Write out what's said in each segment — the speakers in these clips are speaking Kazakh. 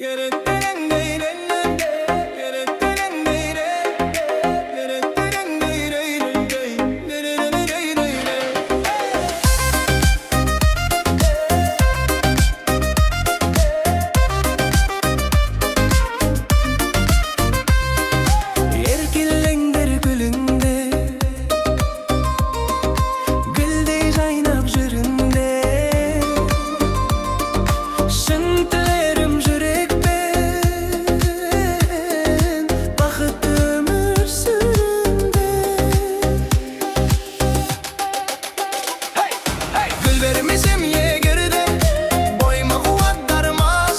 Еркелеңдер, күліңдер, гүлдей жайнап жүріңдер. Шын тілерім жүрекпен, бақытты өмір сүріңдер. Гүл бермесем егерде, бойыма қуат дарымас.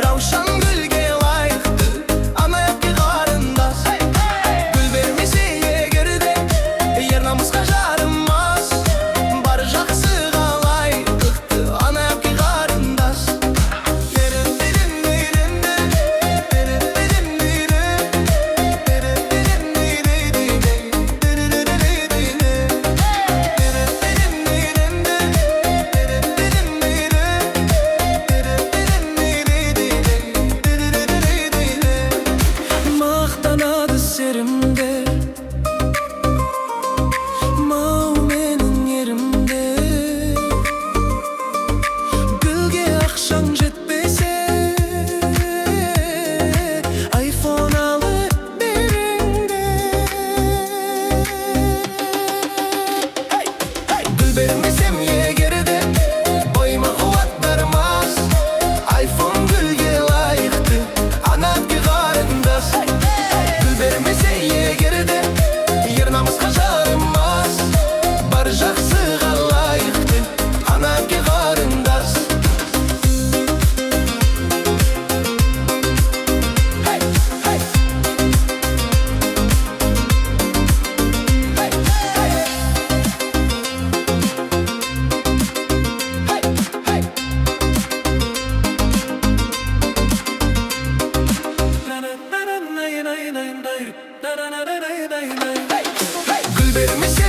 Раушан гүлге лайықты ана, әпке, қарындас. Гүл бермесе егерде, ер намысқа жарымас. Бар жақсыға лайықты ана, әпке, қарындас. Мақтанады серімдер, мынау менің ерімде. Гүлге ақшаң жетпесе, айфон алып беріңдер. Гүл бермесем егерде, бойыма қуат дарымас. Айфон гүлге лайықты ана, әпке, қарындас. Гүл бермесе егерде, ер намысқа жарымас. Бар жақсыға лайықты ана, әпке, қарындас. Hey, hey. Hey, hey. Hey, hey. Гүл бермесе